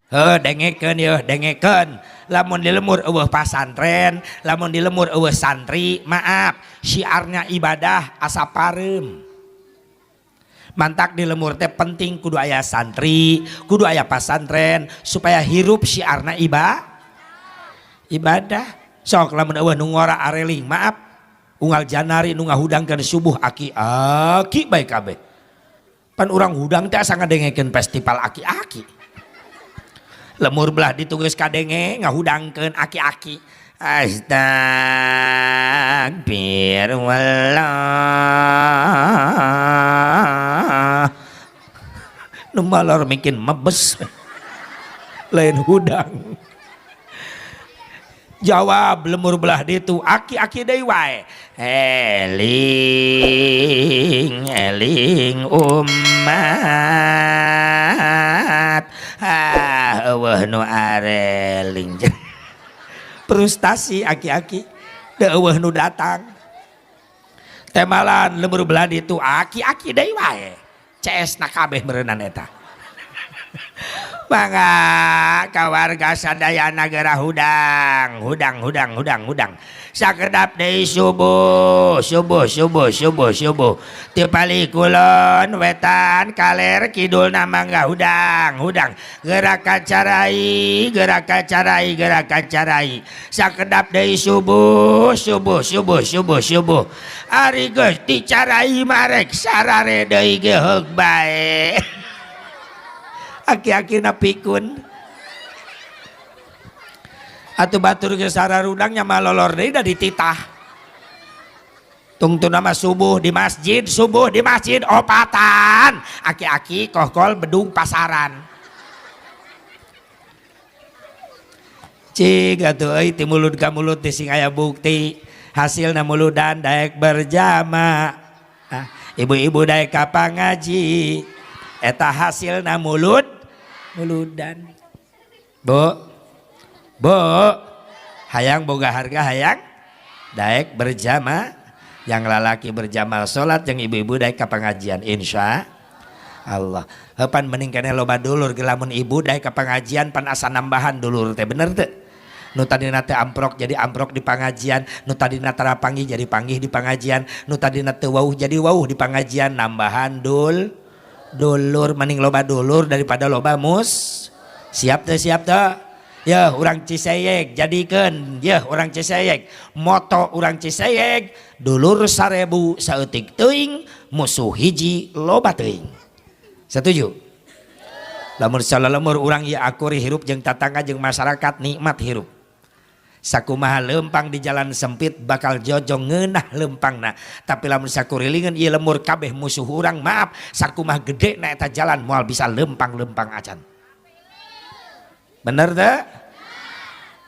Heuh, dengekeun yeuh, dengekeun. Lamun di lemur eueuh pasantren, lamun di lemur eueuh santri, maaf, syiarnya ibadah asa pareum. Mantak di lemur teh penting kudu aya santri, kudu aya pasantren supaya hirup syiarna ibadah. Sok lamun eueuh nu ngora areling, maaf, unggal janari nu ngahudangkeun subuh aki-aki bae kabeh. Pan urang hudang teh asa ngadengekeun festival aki-aki. Lemur belah ditu geus kadenge ngahudangkeun aki-aki. Astagfirullah. Nu malor bikin mebes. Lain hudang. Jawab lemur belah ditu aki-aki deui wae. Eling eling umat. Ah, eueuh nu areling. Frustasi aki-aki. Teu eueuh nu datang. Temalan lemur belah ditu aki-aki deui wae. CS na kabeh meureunnan eta. Mangga ka warga sadayana geura hudang, hudang, hudang, hudang, hudang. Sakedap deui subuh, subuh, subuh, subuh, subuh. Ti palih kulon, wetan, kaler, kidulna mangga hudang, hudang. Geura kacarai, geura kacarai, geura kacarai. Sakedap deui subuh, subuh, subuh, subuh, subuh. Ari geus dicarai marek sarare deui ge heug bae. Aki-akina pikun. Atuh batur geus sararudang nya malolor deui da dititah. Tungtuna mah subuh di masjid, subuh di masjid opatan. Aki-aki kohkol bedung pasaran. Cik atuh euy ti mulut ka mulut teh sing aya bukti. Hasilna muludan daek berjamaah. Ibu-ibu daek ka pangaji. Eta hasilna mulut muludan. Bu, bu, hayang boga harga hayang daek berjamaah, yang lalaki berjamaah salat, yang ibu-ibu daek ka pengajian insya Allah. Heupan mending keneh loba dulur ge lamun ibu daek ka pengajian pan asa nambahan dulur teh, bener teu? Nu tadina teh amprok jadi amprok di pengajian, nu tadina tara panggih jadi panggih di pengajian, nu tadina teu wauh jadi wauh di pengajian, nambahan dulur. Mending loba dulur daripada loba mus. Siap teh, siap teh? Ya urang Ciseyek jadikeun, ya urang Ciseyek moto urang Ciseyek dulur 1000 saeutik teuing, musuh hiji loba teuing. Setuju? Lamun salalembur urang ieu akur hirup jeung tatangga jeung masyarakat, nikmat hirup. Sakumaha lempang di jalan sempit bakal jojong ngeunah lempangna. Tapi lamun sakurilingan ieu lemur kabeh musuh urang, maaf, sakumaha gede na eta jalan moal bisa lempang-lempang acan. Bener teu?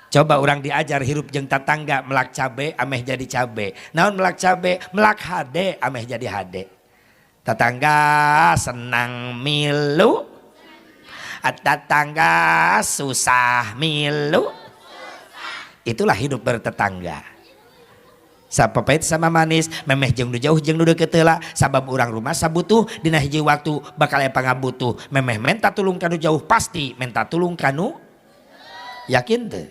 Coba urang diajar hirup jeung tatangga melak cabe ameh jadi cabe. Naon melak cabe? Melak hade ameh jadi hade. Tetangga senang milu, tetangga susah milu. Itulah hidup bertetangga. Sapapait sama manis, memeh jeung nu jauh jeung nu deukeut heula, sabab urang rumah sabutuh dina hiji waktu bakal aya pangabutuh. Memeh menta tulung ka nu jauh pasti menta tulung ka nu yakin teu?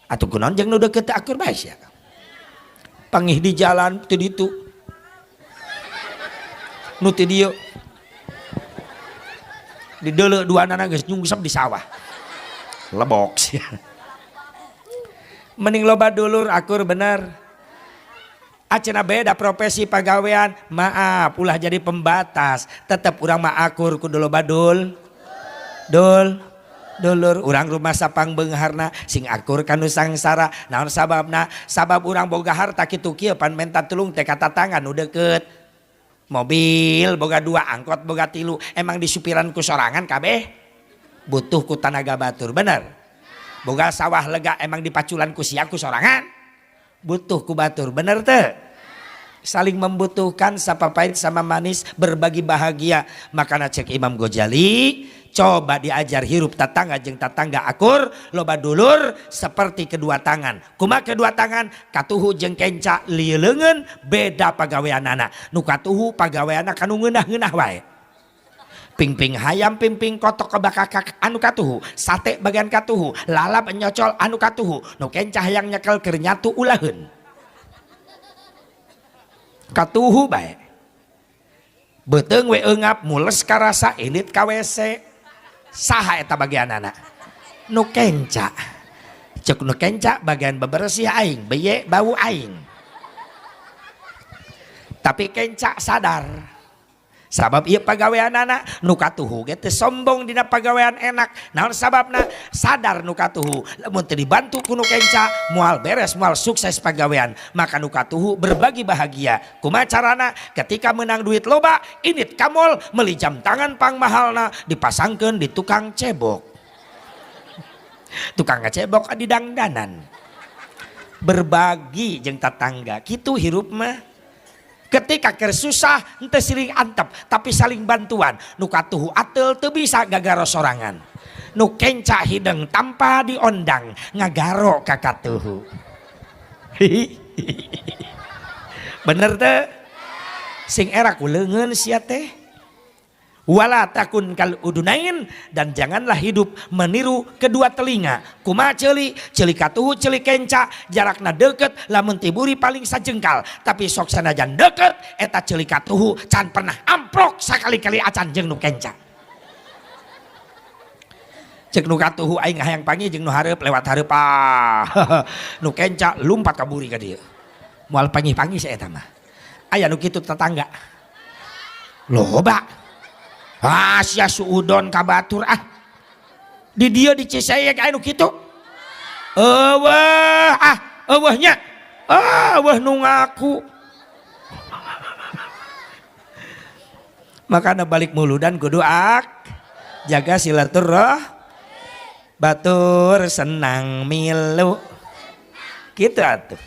Atuh kunaon jeung nu deukeut teu akur bae sia. Pangih di jalan teu ditu. Nu ti dieu. Di deuleu duanana geus nyungsep di sawah. Lebok sia. Mending loba dulur akur bener. Acena beda profesi pagawean, maaf ulah jadi pembatas. Tetep urang mah akur kudu loba dulur. Urang rumah sapang beungharna sing akur kanu sangsara. Naon sababna? Sabab urang boga harta kitu kieu pan menta tulung teh ka tatangga nu deukeut. Mobil boga 2, angkot boga 3, emang disupiran ku sorangan kabeh? Butuh ku tanaga batur, bener? Boga sawah lega emang dipaculan ku sia ku sorangan? Butuh ku batur, bener teu? Saling membutuhkan, sapapait sama manis, berbagi bahagia. Makana cek Imam Ghazali, coba diajar hirup tatangga jeung tatangga akur, loba dulur seperti kedua tangan. Kumaha kedua tangan? Katuhu jeung kenca lieuleungeun beda pagaweanana. Nu katuhu pagaweanana kanu ngeunah-ngeunah wae. Pingping hayam, pingping kotok kebakakak anu katuhu, sate bagian katuhu, lalap nyocol anu katuhu, nu kenca hayang nyekel keur nyatu ulaheun. Katuhu bae. Beuteung we eungap, mules karasa, indit ka WC. Saha eta bagianana? Nu kenca. Cek nu kenca bagian bebersih aing, beye bau aing. Tapi kenca sadar. Sabab ieu pagaweanana nu katuhu ge teu sombong dina pagawean enak. Naon sababna? Sadar nu katuhu lamun teu dibantu ku nu kenca moal beres, moal sukses pagawean. Maka nu katuhu berbagi bahagia. Kumaha carana? Ketika menang duit loba, indit ka mall meuli jam tangan pang mahalna dipasangkeun di tukang cebok. Tukang ngecebok di dangdanan. Berbagi jeung tatangga, kitu hirup mah. Ketika keur susah henteu siling antep tapi saling bantuan. Nu katuhu ateul teu bisa gagaro sorangan. Nu kenca hideng tanpa diondang ngagaro ka katuhu. Bener teu? Sing era ku leungeun sia teh. Wala takun kal udunain, dan janganlah hidup meniru kedua telinga. Kumaha ceuli? Ceuli katuhu ceuli kenca jarakna deket, lamun tiburi paling sajengkal. Tapi sok sanajan deket eta ceuli katuhu can pernah amprok sakali-kali acan jeung nu kenca. Cek nu katuhu aing hayang panggih jeung nu hareup lewat hareup ah. Nu kenca lumpat ka buri ka dieu. Moal panggih-panggih si eta mah. Aya nu kitu tetangga. Loba. Ah sia suudon ka batur ah. Di dieu di Ciseyek aya nu kitu. Eueuh ah, eueuh nya. Ah, eueuh nu ngaku. Makana balik muludan kudu ak jaga silaturahmi. Batur senang milu. Kitu atuh.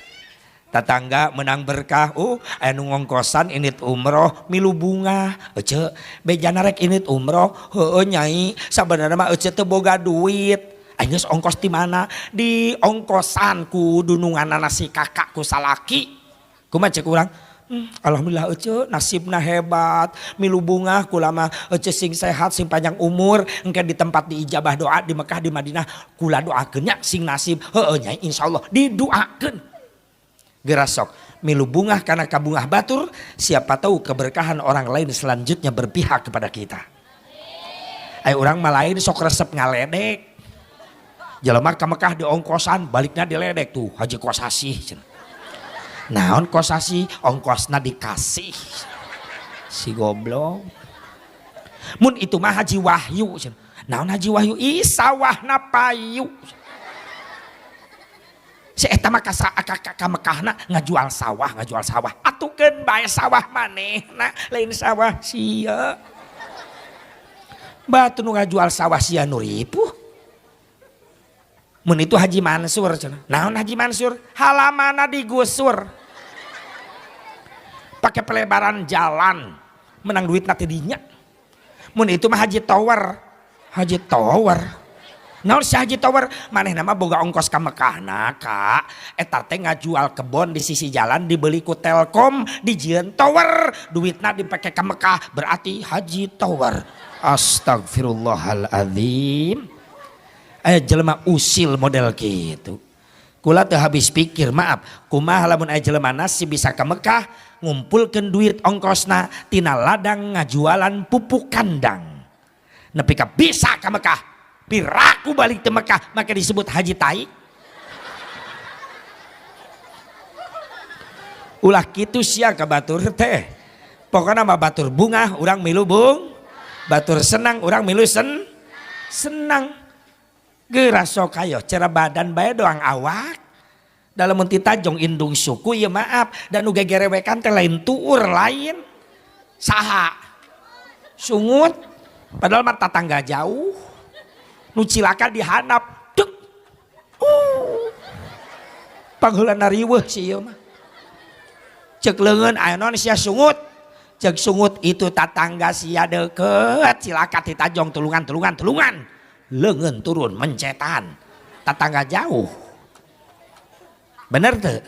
Tetangga menang berkah, aya nu ngongkosan init umroh milu bunga, ece bejana rek init umroh, heueuh nyai, sabenerna mah ece teu boga duit. Aing geus ongkos di mana? Di ongkosan ku dununganana si kakak ku salaki. Kumaha cek urang? Alhamdulillah ece nasibna hebat, milu bunga kula mah ece sing sehat, sing panjang umur, engke di tempat diijabah doa di Mekah di Madinah kula doakeun nya sing nasib, heueuh nyai insyaallah didoakeun. Gerasok milu bungah karena kabungah batur, siapa tahu keberkahan orang lain selanjutnya berpihak kepada kita. Ayo orang mah lain sok resep ngaledek. Jelema ka Mekah di ongkosan balikna diledek tuh haji kosasih. Naon kosasih? Ongkosna dikasih. Si goblok. Mun itu mah haji wahyu. Naon haji wahyu? Ih sawahna payu. Si eta mah ka Mekahna ngajual sawah, ngajual sawah. Atukeun bae sawah manehna, lain sawah sia. Batu nu ngajual sawah sia nu ripuh. Mun itu Haji Mansur cenah. Naon Haji Mansur? Halamanna digusur. Pakai pelebaran jalan, menang duitna ti dinya. Mun itu mah Haji Tower. Haji Tower. Naon si Haji Tower? Manehna mah boga ongkos ka Mekahna, Kak. Eta teh ngajual kebon di sisi jalan dibeli ku Telkom, dijieun tower, duitna dipake ka Mekah, berarti Haji Tower. Astagfirullahaladzim. Aya jelema usil model kitu. Kula teu habis pikir, maaf, kumaha lamun aya jelema nasib bisa ka Mekah ngumpulkeun duit ongkosna tina ladang ngajualan pupuk kandang. Nepi ka bisa ka Mekah. Piraku balik ke Mekah maka disebut haji tai. Ulah kitu sia ka batur teh. Pokona mah batur bungah urang milu bung, batur senang urang milu senang. Geura sok ayo cara badan bae doang awak. Dalam mun tajong indung suku ya maaf dan nu gegerewekan teh lain tuur lain. Saha? Sungut padahal mah tatangga jauh. Nu cilaka dihanap dek. Pangheulana riweuh si ieu mah. Cek leungeun aya naon sia sungut. Cek sungut itu tatangga sia deukeut cilaka ti tajong tulungan tulungan tulungan. Leungeun turun mencetan. Tatangga jauh. Bener teu?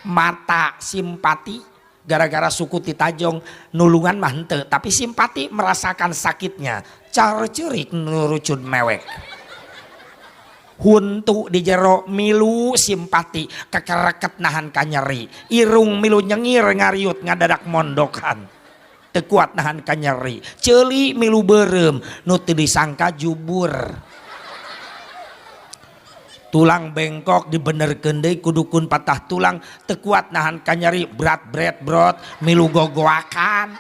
Mata simpati, Gara-gara suku Titajong nulungan mah henteu, tapi simpati merasakan sakitnya. Carceurik nurucun mewek. Huntu di jero milu simpati, kekereket nahan kanyeri. Irung milu nyengir ngariut ngadadak mondokan. Teu kuat nahan kanyeri. Ceuli milu beureum nu teu disangka jubur. Tulang bengkok dibenerkeun deui ku dukun patah tulang, teu kuat nahan kanyeri, berat bret brot milu gogoakan.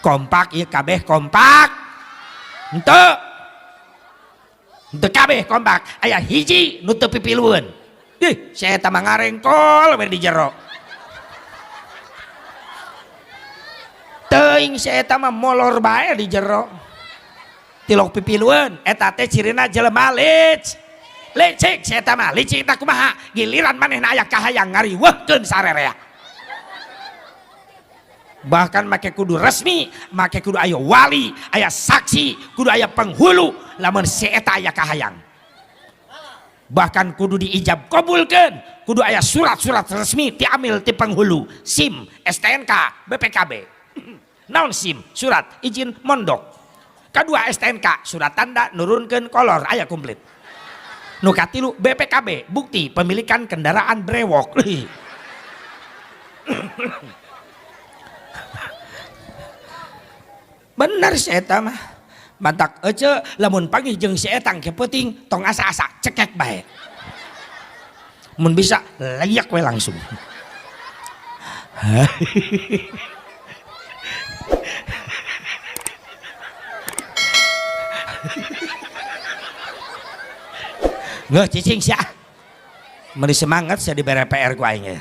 Kompak ieu kabeh kompak. Henteu. Henteu kabeh kompak, aya hiji nu teu pipilueun. Ih, si eta mah ngarengkol we di jero. Teuing si eta mah molor bae di jero. Tilok pipilueun, eta teh cirina jelema licik si eta mah, licik tah kumaha? Giliran manehna aya kahayang ngariweuhkeun sarerea. Bahkan make kudu resmi, make kudu aya wali, aya saksi, kudu aya penghulu lamun si eta aya kahayang. Bahkan kudu diijab kabulkeun, kudu aya surat-surat resmi diambil ti penghulu, SIM, STNK, BPKB. Naon SIM? Surat izin mondok. Kedua STNK, surat tanda nurunkeun kolor, aya komplit. Nu katilu BPKB, bukti pemilikan kendaraan brewok. Bener si eta mah. Mantak ece lamun panggih jeung si eta ke peuting tong asa-asa cekek bae. Mun bisa layak we langsung. Nggak cicing sia. Meni semangat saya diberi PR ku aing.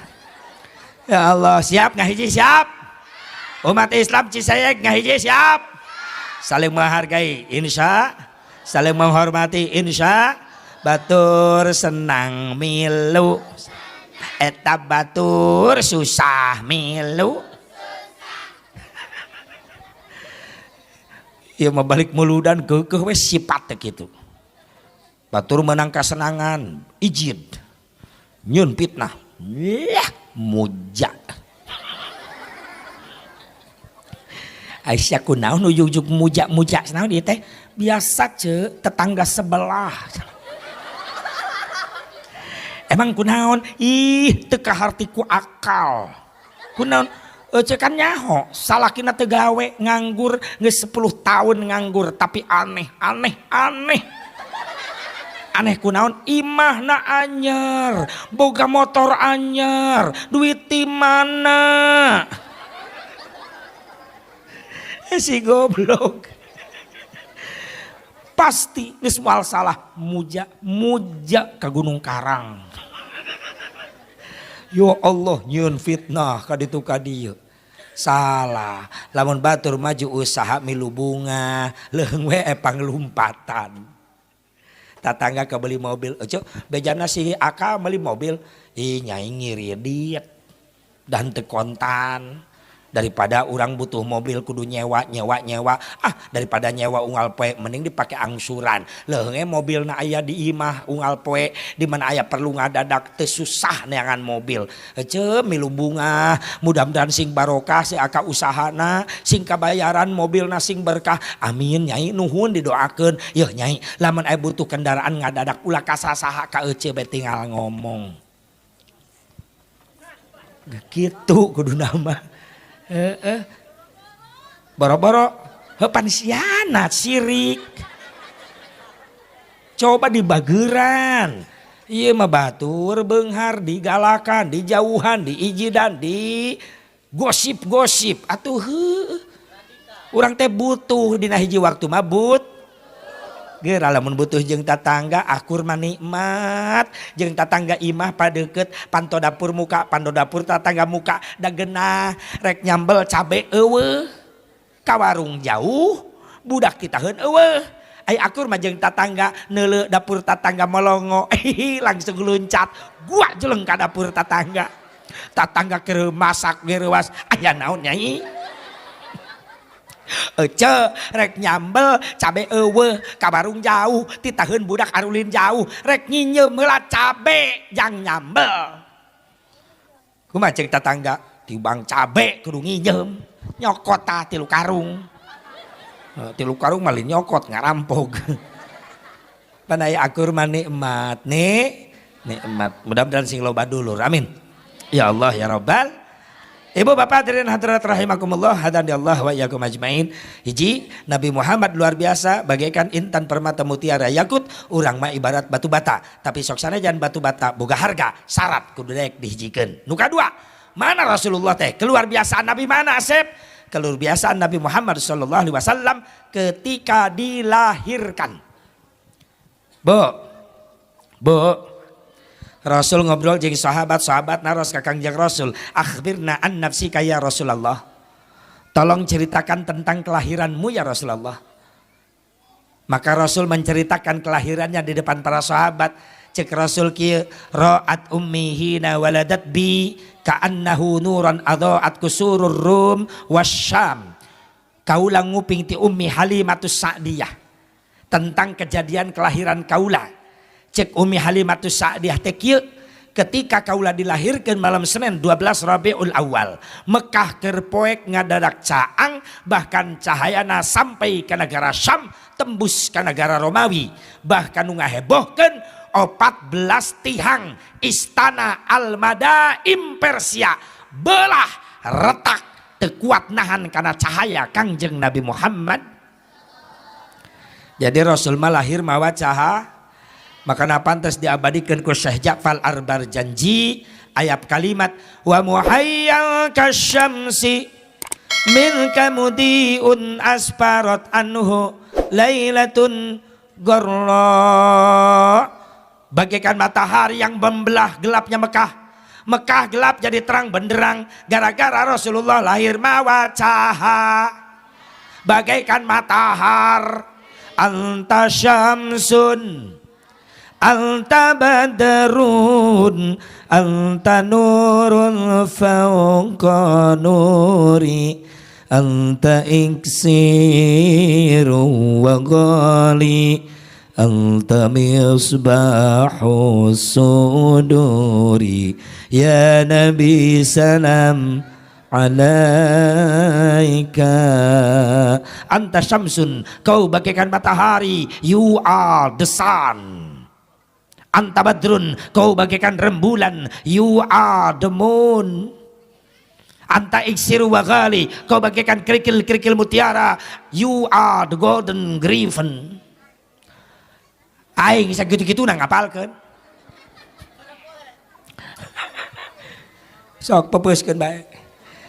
Ya Allah, siap ngahiji siap. Umat Islam Cisayek ngahiji siap. Saling menghargai insya, saling menghormati insya. Batur senang milu, eta batur susah milu. Ieu mah balik muludan keukeuh we sifat teh kitu. Batur menang kasenangan, ijid, nyun fitnah, yah muja. Aisyah kunaon ujug-ujug muja-muja naon ieu teh? Biasa ce tetangga sebelah. Emang kunaon? Ih, teu kaharti ku akal. Kunaon? Ece kan nyaho, salakina teu gawe, nganggur, geus 10 tahun nganggur, tapi aneh, aneh, aneh. Aneh kunaon? Imahna anyar, boga motor anyar, duit di mana? Si goblok. Pasti geus moal salah muja, muja ka Gunung Karang. Ya Allah nyieun fitnah ka ditu ka dieu. Salah, lamun batur maju usaha milu bunga, leuheung we panglumpatan. Tatangga kebeli mobil, ece bejana si Aka beli mobil, ih nyai ngiridit dan teu kontan. Daripada orang butuh mobil kudu nyewa, nyewa, nyewa. Ah, daripada nyewa unggal poe mending dipake angsuran. Leuheung mobilna aya di imah unggal poe, di mana aya perlu ngadadak teu susah neangan mobil. Ece milu bunga, mudah-mudahan sing barokah si Aka usahana, sing kabayaran mobilna sing berkah. Amin nyai nuhun didoakeun. Yeuh nyai, lamun aya butuh kendaraan ngadadak ulah kasasaha ka ece bae tinggal ngomong. Kitu kudu nama. Boro-boro heupan sianat sirik. Coba dibageran. Ieu mah batur beunghar digalakan, dijauhan, diijidan, di gosip-gosip atuh heuh. Urang teh butuh dina hiji waktu mah but. Geura lamun butuh jeung tatangga akur mah nikmat, jeung tatangga imah padeukeut panto dapur muka, panto dapur tatangga muka, da geunah rek nyambel cabe eueuh. Ka warung jauh, budak titaheun eueuh. Ai akur mah jeung tatangga neuleu dapur tatangga molongo, langsung luncat, gua jeleng ka dapur tatangga. Tatangga keur masak gereuas, aya naon nyai? Ece rek nyambel cabe eueuh ka warung jauh, titaheun budak arulin jauh, rek nginyeum heula cabe jang nyambel. Kumaha cek tatangga tibang cabe kudu nginjem nyokot tah 3 karung. 3 karung mah nyokot ngarampok. Pan aya akur mah nikmat nih. Nikmat. Mudah-mudahan sing loba dulur. Amin. Ya Allah ya Rabbal. Ibu bapak hadirin hadirat rahimakumullah, hadani Allah wa iyyakum ajmain. Hiji, Nabi Muhammad luar biasa bagaikan intan permata mutiara yakut, urang mah ibarat batu bata. Tapi sok sanajan batu bata boga harga, syarat kudu daek dihijikeun. Nu kadua, mana Rasulullah teh? Keluar biasaan Nabi mana Asep? Keluar biasaan Nabi Muhammad sallallahu alaihi wasallam ketika dilahirkan. Bu. Bu. Rasul ngobrol jeung sahabat-sahabat naros ka Kangjeng Rasul, akhbirna an nafsika ya Rasulullah. Tolong ceritakan tentang kelahiranmu ya Rasulullah. Maka Rasul menceritakan kelahirannya di depan para sahabat. Cek Rasul kieu, ra'at ummi hina waladat bi ka'annahu nuran adha'at kusurur rum wasyam. Kaula nguping ti Ummi Halimatus Sa'diyah tentang kejadian kelahiran kaula. Cek Umi Halimatus Sa'diyah teh kieu, ketika kaula dilahirkan malam Senin 12 Rabiul Awal, Mekah keur poek ngadadak caang, bahkan cahayana sampai ke negara Syam, tembus ke negara Romawi, bahkan nu ngahebohkeun 14 tihang istana Al-Madaim Persia belah retak teu kuat nahan karena cahaya Kangjeng Nabi Muhammad. Jadi Rasul mah lahir mawa cahaya. Maka pantas diabadikan ku Syekh Ja'far Al-Barjanji ayat kalimat wa muhayyal kasyamsi minka mudiun asparat anhu lailatun garra, bagaikan matahari yang membelah gelapnya Mekah. Mekah gelap jadi terang benderang gara-gara Rasulullah lahir mawa cahaya bagaikan matahari. Anta syamsun anta badrun anta nurun fawqa nuri anta iksiru wa ghali anta misbahu suduri ya nabi salam alaika. Anta syamsun, kau bagaikan matahari, you are the sun. Anta badrun, kau bagaikan rembulan, you are the moon. Anta iksiru wa ghali, kau bagaikan kerikil-kerikil mutiara, you are the golden griffin. Aing sakitu-kitu na ngapalkeun. Sok pepeuskeun bae.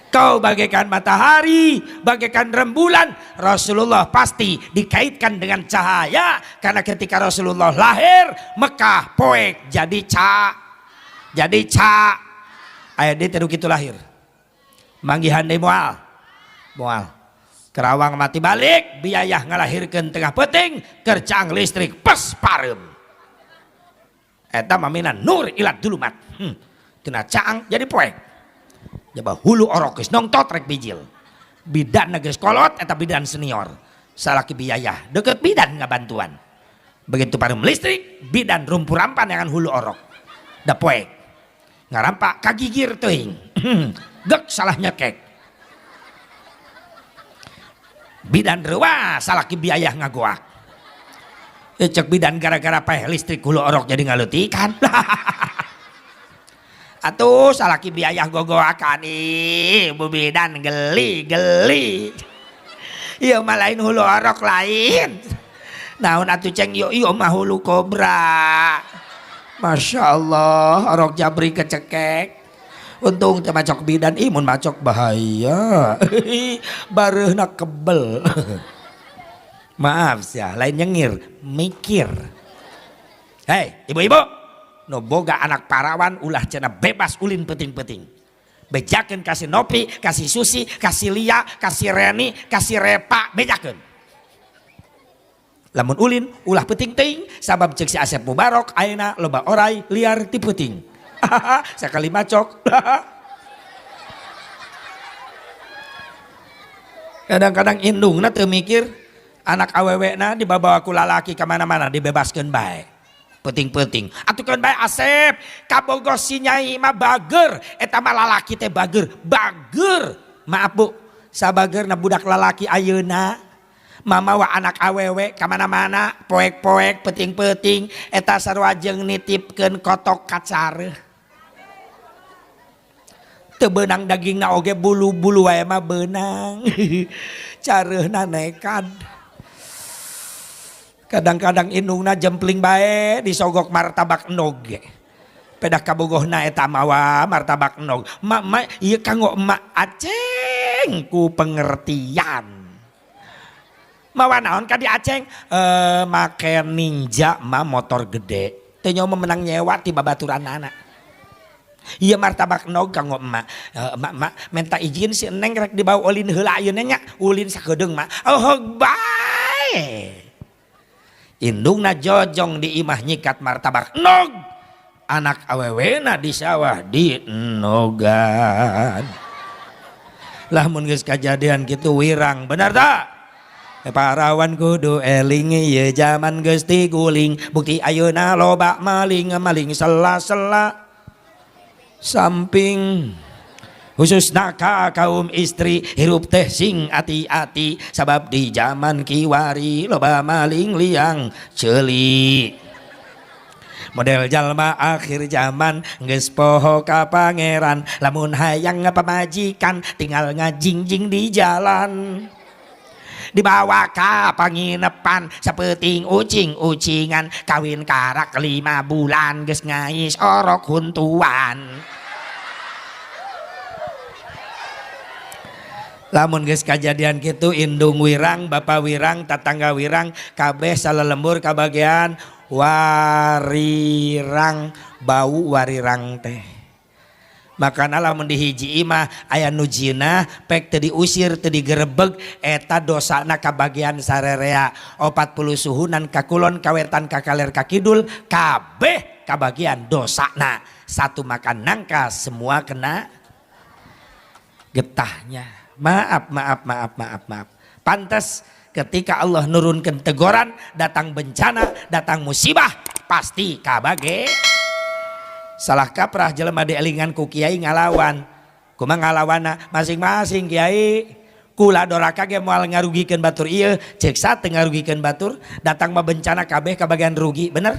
Kau bagaikan matahari, bagaikan rembulan. Rasulullah pasti dikaitkan dengan cahaya karena ketika Rasulullah lahir, Mekah poek jadi ca. Jadi ca. Aya deui teu kitu lahir. Manggihan deui moal. Moal. Kerawang mati balik, biaya ngalahirkeun tengah peuting, keur caang listrik pes pareum. Eta mamina nur ilat dulumat. Tina caang jadi poek. Jaba hulu orok geus nongtot rek bijil. Bidan geus kolot eta bidan senior. Salaki biaya deket bidan ngabantuan. Begitu pareum listrik, bidan rumpurampan dengan hulu orok. Da poek. Ngarampak kagigir teuing. Gek salah nyekek. Bidan reuas salaki biaya ngagoak. Cek bidan gara-gara paeh listrik hulu orok jadi ngaleutikan. Atuh salaki biaya gogoakan ih bu bidan geli geli. Ieu mah lain hulu orok lain. Naon atuh ceng yo ieu mah hulu kobra. Masya Allah orok jabri kecekek. Untung teh macok bidan ih mun macok bahaya. Bareuhna kebel. Maaf sia, lain nyengir, mikir. Hei, ibu-ibu, no boga anak parawan ulah cenah bebas ulin peting-peting. Bejakeun kasih Nopi, kasih Susi, kasih Lia, kasih Reni, kasih Repa, bejakeun. Lamun ulin ulah peting teuing sabab ceuk si Asep Mubarok ayeuna loba orai liar ti peuting. Sakali macok. Kadang-kadang indungna teu mikir anak awewena dibawa ku lalaki ka mana-mana dibebaskeun bae. Peuting-peuting. Atuh keun bae Asep, kabogoh si nyai mah bager, eta mah lalaki teh bager, bager. Maaf Bu, sabagerna budak lalaki ayeuna mamawa anak awewe ka mana-mana, poek-poek, peuting-peuting, eta sarua jeung nitipkeun kotok kacareuh. Teu beunang dagingna oge bulu-bulu wae mah beunang. Careuhna nekat. Kadang-kadang indungna jempling bae disogok martabak endog ge. Pedah kabogohna eta mawa martabak endog. Mak mak ieu kanggo emak aceng ku pengertian. Mawa naon ka di aceng? Make Ninja mah motor gede. Teu nyaho menang nyewa ti babaturanana. Ieu martabak endog kanggo emak. Emak mak minta izin si eneng rek dibawa ulin heula ayeuna nya. Ulin sakedeung mak. Oh bae. Indungna jojong di imah nyikat martabak endog. Anak awewena di sawah di enogan. Lah mun geus kajadian kitu wirang, bener tak? Parawan kudu eling ieu zaman geus tiguling, bukti ayeuna loba maling, maling sela-sela samping. Khususna ka kaum istri hirup teh sing ati-ati sabab di zaman kiwari loba maling liang ceuli. Model jalma akhir zaman geus poho ka pangeran, lamun hayang pamajikan tinggal ngajingjing di jalan. Dibawa ka panginepan sapeuting ucing-ucingan, kawin karak 5 bulan geus ngais orok huntuan. Lamun geus kajadian kitu indung wirang, bapa wirang, tatangga wirang, kabeh salelembur kabagean warirang, bau warirang teh. Makana lamun di hiji imah aya nu jinah pek teu diusir teu digerebeg eta dosana kabagean sarerea. 40 suhunan ka kulon ka wetan ka kaler ka kidul kabeh kabagian dosana. Satu makan nangka semua kena getahnya. Maaf, maaf, maaf, maaf, maaf. Pantas ketika Allah nurunkan teguran, datang bencana, datang musibah, pasti kabage. Salah kaprah jelema dielingan ku kiai ngalawan. Kumaha ngalawanna? Masing-masing kiai. Kula doraka ge moal ngarugikeun batur ieu, ceuk sa teu ngarugikeun batur, datang mah bencana kabeh kabagian rugi, bener?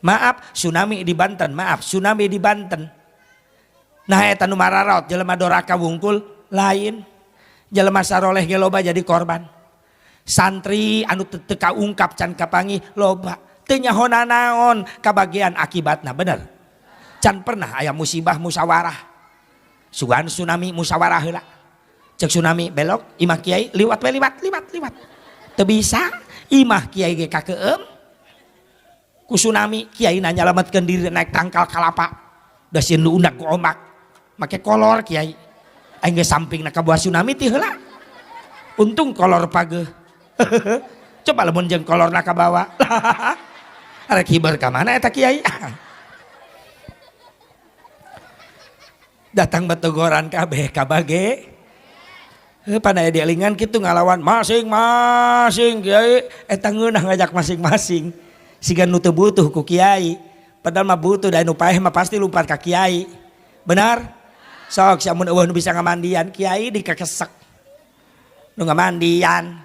Maaf, tsunami di Banten, maaf, tsunami di Banten. Nah eta nu mararaot jelema doraka wungkul lain, jelema saroleh ge loba jadi korban. Santri anu teu kaungkap can kapanggih loba, teu nyaho nanaon kabagian akibatna, bener? Can pernah aya musibah musyawarah. Sugan tsunami musyawarah heula. Cek tsunami belok imah kiai liwat we liwat liwat liwat. Teu bisa imah kiai ge kakeum. Ku tsunami kiai na nyalametkeun diri naik tangkal kalapa. Da sieun diundak ku ombak. Make kolor kiai. Aing ge sampingna ka buah tsunami ti heula. Untung kolor pageuh. Coba lamun jeung kolorna ka bawa. Arek hiber ka mana eta kiai? Datang betegoran kabeh kabage. Pan aya dielingan kitu ngalawan masing-masing kiai eta ngeunah ngajak masing-masing. Siga nu teu butuh ku kiai. Padahal mah butuh da nu paeh mah pasti lumpat ka kiai. Benar? Sok sia mun eueuh nu bisa ngamandian kiai dikekesek. Nu ngamandian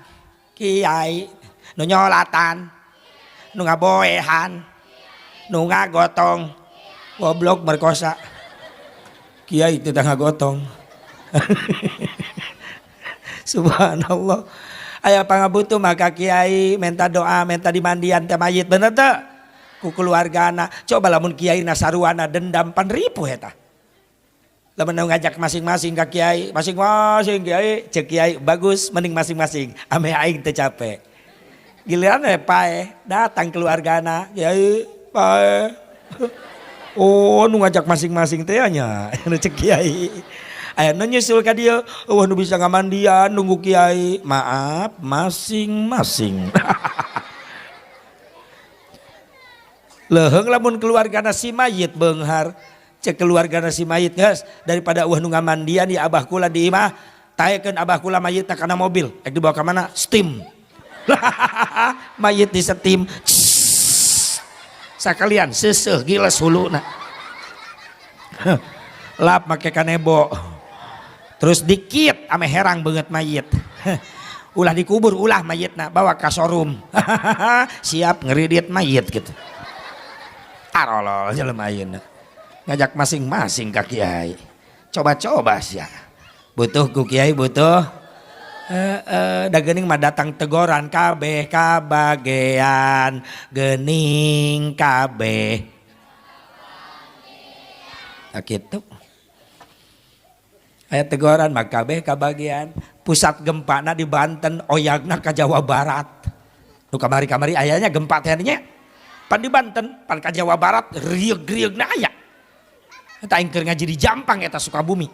kiai, nu nyolatan, nu ngaboehan, nu ngagotong, goblok merkosa. Kiai teu ngagotong. Subhanallah. Aya pangabutuh maka kiai minta doa, minta dimandian teh mayit, bener teu? Ku keluargana. Coba lamun kiai nasaruana dendam pan ripuh eta. Lamun ngajak masing-masing ka kiai, masing-masing kiai, cek kiai bagus mending masing-masing, ame aing teu capek. Giliran we paeh, datang keluargana, kiai paeh. Oh, nu ngajak masing-masing teh nya, nu cek kiai. Aya nu nyusul ka dieu, eueuh nu bisa ngamandian nunggu kiai. Maaf, masing-masing. Leuheung lamun keluargana si mayit beunghar. Cek keluargana si mayit geus daripada eueuh nu ngamandian ya abah kula di imah, taekeun abah kula mayitna kana mobil, rek dibawa ka mana? Steam. Mayit di steam. Sakalian seuseuh giles huluna. Lap make kanebo. Terus dikit ame herang beungeut mayit. Ulah dikubur ulah mayitna bawa ka showroom. Siap ngeridit mayit gitu. Arolol jelema ayeuna. Ngajak masing-masing ka kiai. Coba-coba sia. Butuh ku kiai butuh. Da geuning mah datang tegoran kabeh kabagean geuning kabeh. Nah, kitu. Aya tegoran mah kabeh kabagean. Pusat gempana di Banten, oyagna ka Jawa Barat. Nu kamari-kamari ayanya gempa teh nya. Pan di Banten, pan ka Jawa Barat rieug-rieugna aya. Eta aing keur ngaji di Jampang eta Sukabumi.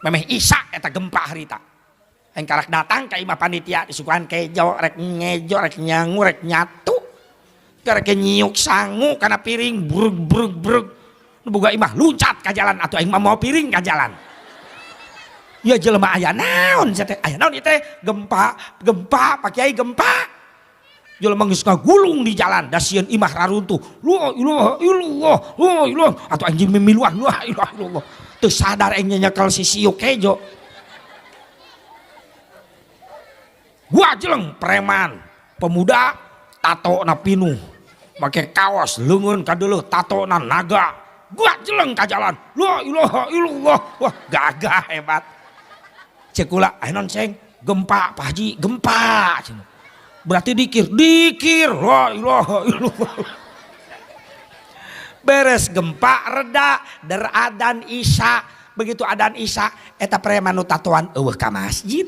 Memeh Isya eta gempa harita. Aing karak datang ka imah panitia disuguhan kejo, rek ngejo, rek nyangu, rek nyatu. Rek nyiuk sangu kana piring brug brug brug. Nu boga imah luncat ka jalan atuh aing mah mau piring ka jalan. Ya jelema aya naon sia teh? Aya naon ieu teh? Gempa, gempa, Pak Kiai gempa. Jelema geus ngagulung di jalan, da sieun imah raruntuh. La ilaha illallah, la ilaha. Atuh anjing mimiluan, la ilaha illallah. Teu sadar aing nyekel si siuk kejo. Gua jeleng preman, pemuda tatona pinuh. Make kaos leungeun ka deuleuh tatona naga. Gua jeleng ka jalan. La ilaha illallah. Wah, gagah hebat. Cek kula, aya naon seng? Gempa, Pak Haji, gempa. Berarti dikir, dikir. La ilaha illallah. Beres gempa reda, der adan isya. Begitu adan isya, eta preman nu tatoan eueuh ka masjid.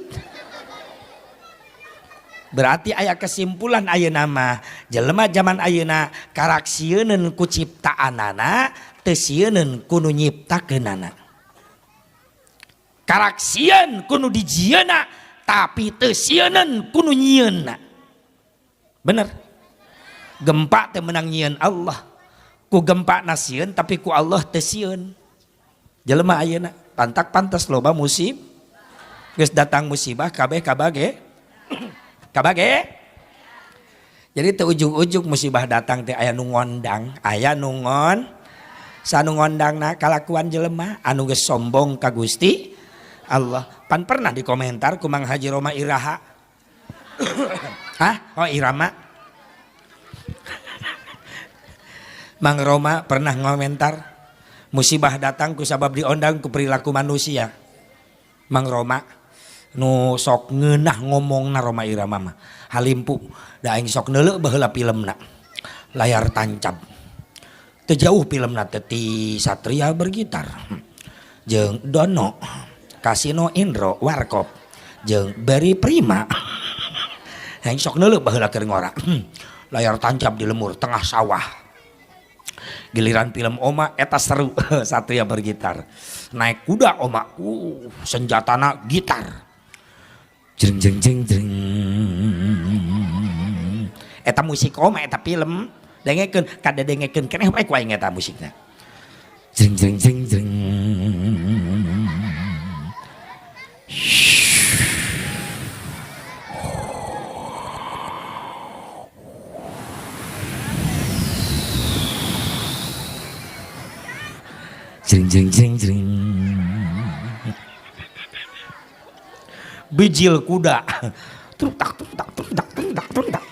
Berarti aya kesimpulan ayeuna mah, jelema zaman ayeuna karak sieuneun ku ciptaanana, teu sieuneun ku nu nyiptakeunana. Karak sieun ku nu dijieunna, tapi teu sieuneun ku nu nyieunna. Bener. Gempa teh menang nyieun Allah. Ku gempa na sieun tapi ku Allah teu sieun. Jelema ayeuna pantak pantas loba musib. Geus datang musibah kabeh kabage. Kabage. Jadi teu ujug-ujug musibah datang teh aya nu ngondang, aya nu ngon. Sanu ngondangna kalakuan jelema anu geus sombong ka Gusti Allah. Pan pernah dikomentar ku Mang Haji Roma Iraha. Hah? Oh Irama. Mang Roma pernah ngomentar musibah datang ku sabab diondang ku perilaku manusia. Mang Roma nu sok ngeunah ngomongna Roma Irama mah. Halimpu da aing sok neuleuh baheula filmna. Layar tancap. Teu jauh filmna teh ti Satria Bergitar. Jeung Dono, Kasino Indro, Warkop, jeung Beri Prima. Aing sok neuleuh baheula keur ngora. Layar tancap di lemur tengah sawah. Giliran film Oma eta seru. Satria Bergitar. Naik kuda Oma, senjatana gitar. Jeng jeng jeng jeng. Eta musik Oma eta film. Dengekeun kada dengekeun keneh bae ku aing eta musikna. Jeng jeng jeng jeng. Jeng jeng jeng jeng. Bijil kuda. Trutak trutak trutak trutak trutak.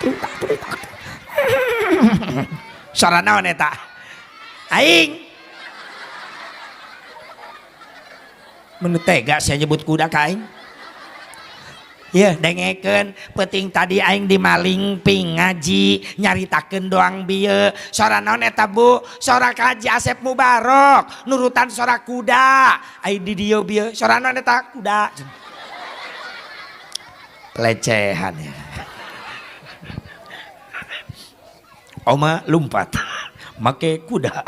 Trutak trutak. Sora naon eta? Aing. Mun tega sia nyebut kuda ka aing. Yeuh dengekeun peuting tadi aing di Malingping ngaji nyaritakeun doang bieu. Sora naon eta Bu? Sora ka Haji Asep Mubarok nurutan sora kuda. Aing di dieu bieu sora naon eta kuda. Pelecehan ya. Oma lompat make kuda.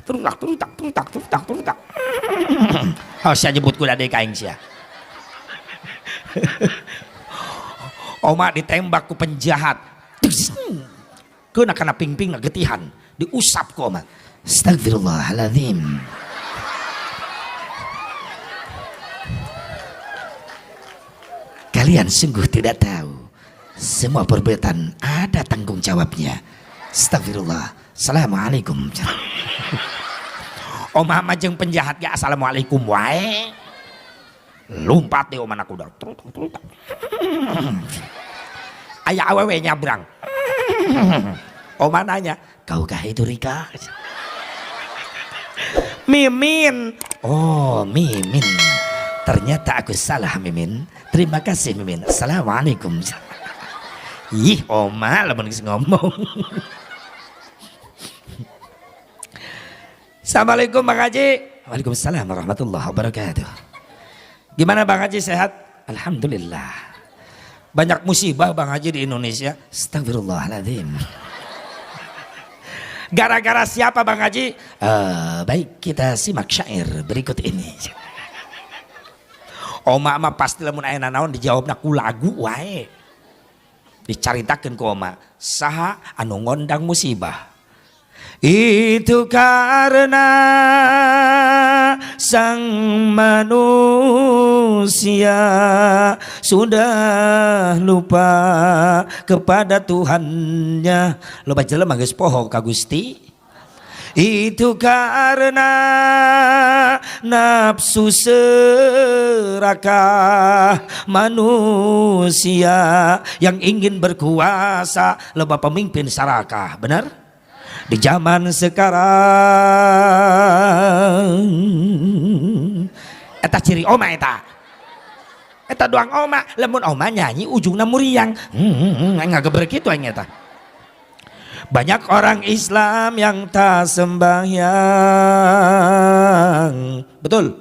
Trutak trutak trutak trutak trutak. Oh, sia nyebut kuda deui ka aing sia. Oma ditembak ku penjahat. Keuna kana pingping getihan, diusap ku oma. Astagfirullahaladzim. Kalian sungguh tidak tahu Semua perbuatan ada tanggung jawabnya. Astagfirullah. Assalamualaikum. Oma mah jeung penjahat ge assalamualaikum wae. Lumpat deh oma kuda. Aya awewe nyabrang. Oma nanya, "Kaukah itu Rika?" Mimin. Oh, Mimin. Ternyata aku salah, Mimin. Terima kasih, Mimin. Assalamualaikum. Ih, oma lamun geus ngomong. Assalamualaikum, Bang Haji. Waalaikumsalam warahmatullahi wabarakatuh. Gimana, Bang Haji, sehat? Alhamdulillah. Banyak musibah, Bang Haji, di Indonesia. Astagfirullahaladzim. Gara-gara siapa, Bang Haji? Baik, kita simak syair berikut ini. Oma mah pasti lamun aya nanaon dijawabna ku lagu wae. Dicaritakeun ku oma, saha anu ngondang musibah? Itu karena sang manusia sudah lupa kepada Tuhannya. Loba jelema geus poho ka Gusti. Itu karena nafsu serakah manusia yang ingin berkuasa. Loba pemimpin sarakah, benar? Di zaman sekarang eta ciri oma, eta eta doang oma. Lamun oma nyanyi ujungna muriang, ngageber kitu aing eta. Banyak orang Islam yang tak sembahyang, betul?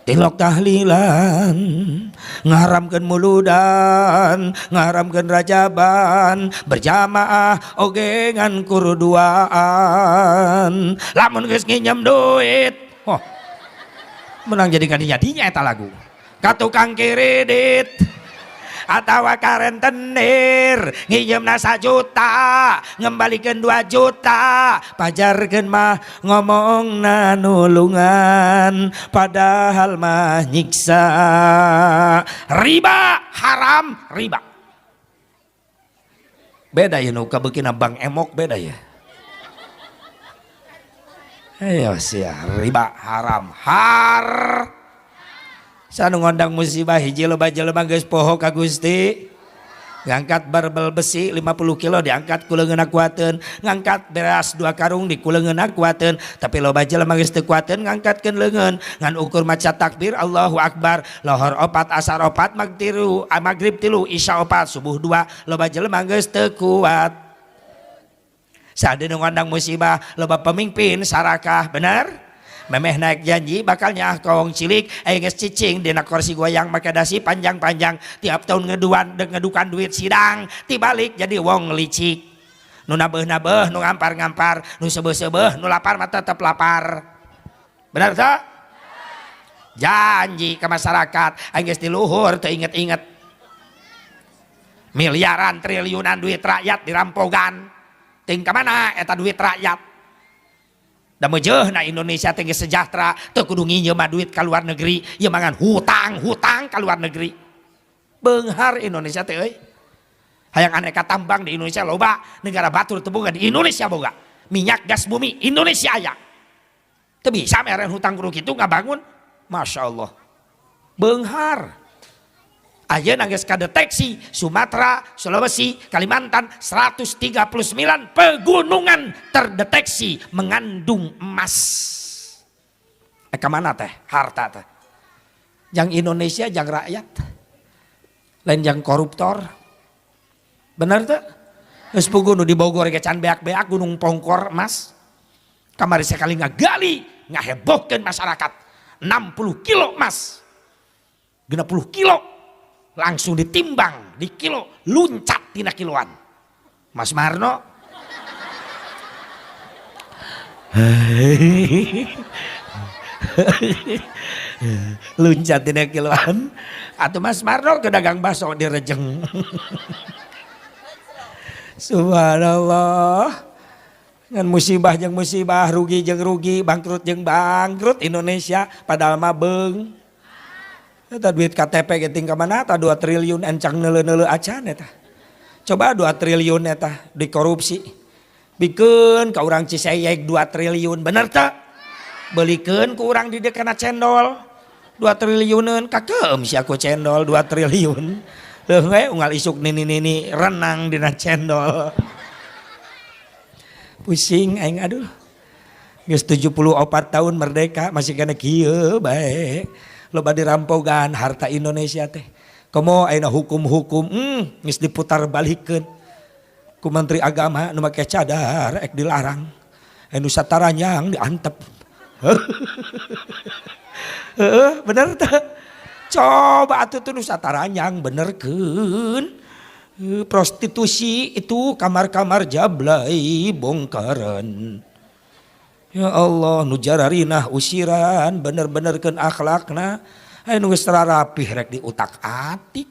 Tilok tahlilan, ngaharamkeun muludan, ngaharamkeun rajaban, berjamaah oge ngan kurduaan. Lamun geus nginjem duit, oh, menang jadi kadinya eta lagu. Ka tukang kredit atawa ka rentenir, nginjemna 1 juta, ngembalikan 2 juta, pajarkeun mah ngomongna nulungan, padahal mah nyiksa. Riba haram, riba beda ya. Nu kabeukina bank emok beda ya. Ayo sia, riba haram har. Sanu ngondang musibah, hiji, loba jelema geus poho ka Gusti. Ngangkat barbel besi 50 kilo diangkat ku leungeunna kuateun, ngangkat beras 2 karung di ku leungeunna kuateun, tapi loba jelema geus teu kuateun ngangkatkeun leungeun. Ngan ukur maca takbir Allahu Akbar, lohor 4, asar 4, magtiru, maghrib 3, isya 4, subuh 2, loba jelema geus teu kuat. Saha nu ngondang musibah? Loba pemimpin sarakah, benar? Memeh naik janji bakal nyaah ka wong cilik, aya geus cicing dina kursi goyang make dasi panjang-panjang, tiap tahun ngeduan ngedukan duit sidang, tibalik jadi wong licik. Nu nabeuh-nabeuh, nu ngampar-ngampar, nu seubeuh-seubeuh, nu lapar mah tetep lapar. Benar tak? Janji ke masyarakat, aing geus di luhur teu inget-inget. Miliaran triliunan duit rakyat dirampogan. Ting ka mana eta duit rakyat? Da meujeuhna Indonesia teh geus sejahtera, teu kudu nginjem duit ka luar negeri, ieu mangan hutang-hutang ka luar negeri. Beunghar Indonesia teh euy. Hayang aneka tambang di Indonesia loba, negara batur teu boga, di Indonesia boga. Minyak gas bumi Indonesia aya. Teu bisa meren hutang kudu kitu ngabangun. Masya Allah. Beunghar. Ayeuna geus kadeteksi Sumatera, Sulawesi, Kalimantan 139 pegunungan terdeteksi mengandung emas. Ka mana teh harta teh? Jang Indonesia, jang rakyat. Lain jang koruptor. Bener teh? Geus puguh nu di Bogor ge can beak-beak Gunung Pongkor emas. Kamari sekali ngagali, ngahebohkeun masyarakat. 60 kilo emas. 60 kilo langsung ditimbang di kilo, luncat tina kiloan. Mas Marno luncat tina kiloan atau Mas Marno ke dagang bakso di Rejeng. Subhanallah. Ngan musibah jeung musibah, rugi jeung rugi, bangkrut jeung bangkrut Indonesia, padahal mah beung. Eta duit KTP ge ting ka mana eta 2 triliun encang neuleu-neuleu acan eta. Coba 2 triliun eta dikorupsi. Bikeun ka urang Ciseyek 2 triliun, bener teu? Belikeun ku urang di dieu kana cendol. 2 triliuneun kakeum sia ku cendol 2 triliun. Leuh we unggal isuk nini-nini renang dina cendol. Pusing aing aduh. Geus 74 tahun merdeka masih kena kieu bae. Loba dirampogan harta Indonesia teh. Komo ayeuna hukum-hukum geus diputar balikeun. Ku menteri agama nu make cadar ek dilarang. Anu sataranyang diantep. Heeh, bener teh. Coba atuh tuh nu sataranyang benerkeun. Prostitusi itu kamar-kamar jablay bongkaran. Ya Allah, nu jararinah usiran bener-benerkeun akhlakna. Aya nu geus rapih rek diutak-atik.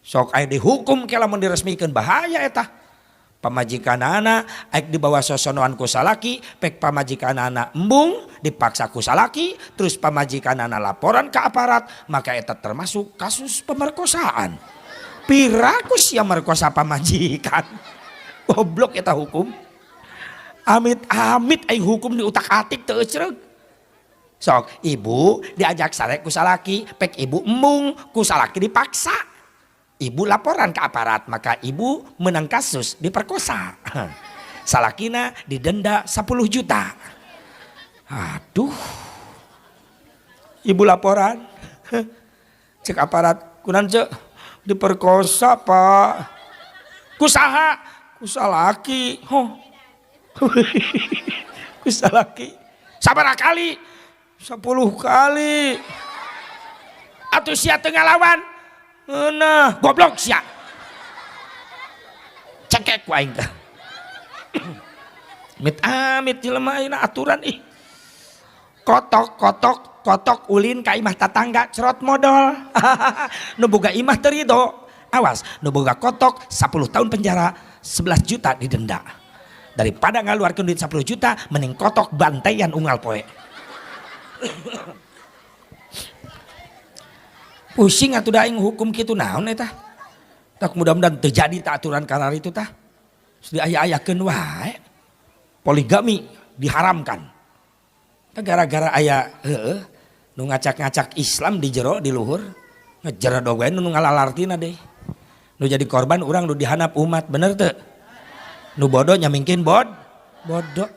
Sok aya dihukum ke lamun diresmikeun bahaya eta. Pamajikanana aik dibawa sosonoan ku salaki, pek pamajikanana embung dipaksa ku salaki, terus pamajikanana laporan ke aparat, maka eta termasuk kasus pemerkosaan. Piraku sia merkosa pamajikan. Goblok eta hukum. Amit-amit aing hukum diutak-atik teu ecreg. Sok ibu diajak sare ku salaki, pek ibu embung ku salaki dipaksa. Ibu laporan ke aparat, maka ibu menang kasus diperkosa. Salakina didenda 10 juta. Aduh. Ibu laporan. Cek aparat, kunan cek diperkosa pak. Ku saha? Ku salaki. Huh. Ku salaki. Sabaraha kali? 10 kali. Atuh sia teu ngalawan. Nah, goblok sia. Cekek ku aing teh. Amit-amit jelema ayeuna aturan ih. Kotok kotok kotok ulin ka imah tatangga cerot modal. Nu boga imah teu rido. Awas, nu boga kotok 10 tahun penjara, 11 juta didenda. Daripada ngaluarkeun duit 10 juta, mending kotok bantaian unggal poe. Pusing atuh da aing hukum kitu naon eta. Tak mudah-mudahan terjadi tak aturan karar itu tah. Diaya-ayakeun wae. Poligami diharamkan. Tah gara-gara aya heueuh nu ngacak-ngacak Islam di jero di luhur, ngejeredog wae nu ngalalartina deh. Nu jadi korban urang nu dihanap umat, bener teu? Nu bodoh nyamingkin bodoh.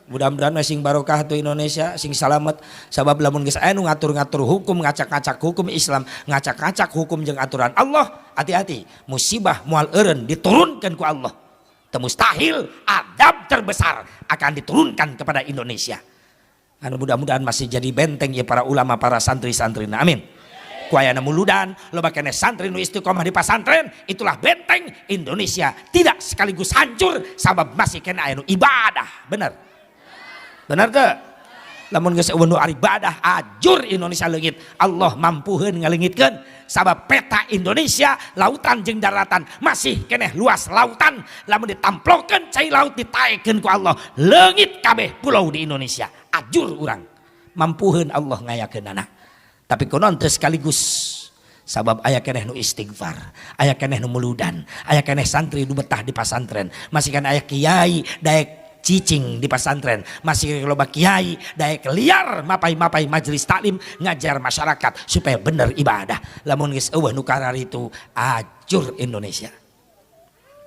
Mudah-mudahan sing barokah tuh Indonesia, sing salamet. Sabab lamun geus aya nu ngatur-ngatur hukum, ngacak-ngacak hukum Islam, ngacak-ngacak hukum jeung aturan Allah, hati-hati, musibah moal eureun diturunkan ku Allah. Teu mustahil adab terbesar akan diturunkan kepada Indonesia. Anu mudah-mudahan masih jadi benteng ya para ulama, para santri-santri. Amin. Ku ayana muludan, loba keneh santri nu istiqomah di pasantren, itulah benteng Indonesia tidak sekaligus hancur sabab masih kena aya nu ibadah. Bener? Bener teu? Lamun geus euweuh nu ibadah, ajur Indonesia leungit. Allah mampuheun ngaleungitkeun sabab peta Indonesia lautan jeung daratan masih keneh luas lautan. Lamun ditamplokeun cai laut ditaekeun ku Allah, leungit kabeh pulau di Indonesia. Ajur urang. Mampuheun Allah ngayakeunana. Tapi konon teu sekaligus sabab aya keneh nu istighfar, aya keneh nu muludan, aya keneh santri nu betah di pasantren, masih kan aya kiai daek cicing di pasantren, masih loba kiai daek liar mapai-mapai majelis taklim ngajar masyarakat supaya bener ibadah. Lamun geus euweuh nu kararitu, ajur Indonesia.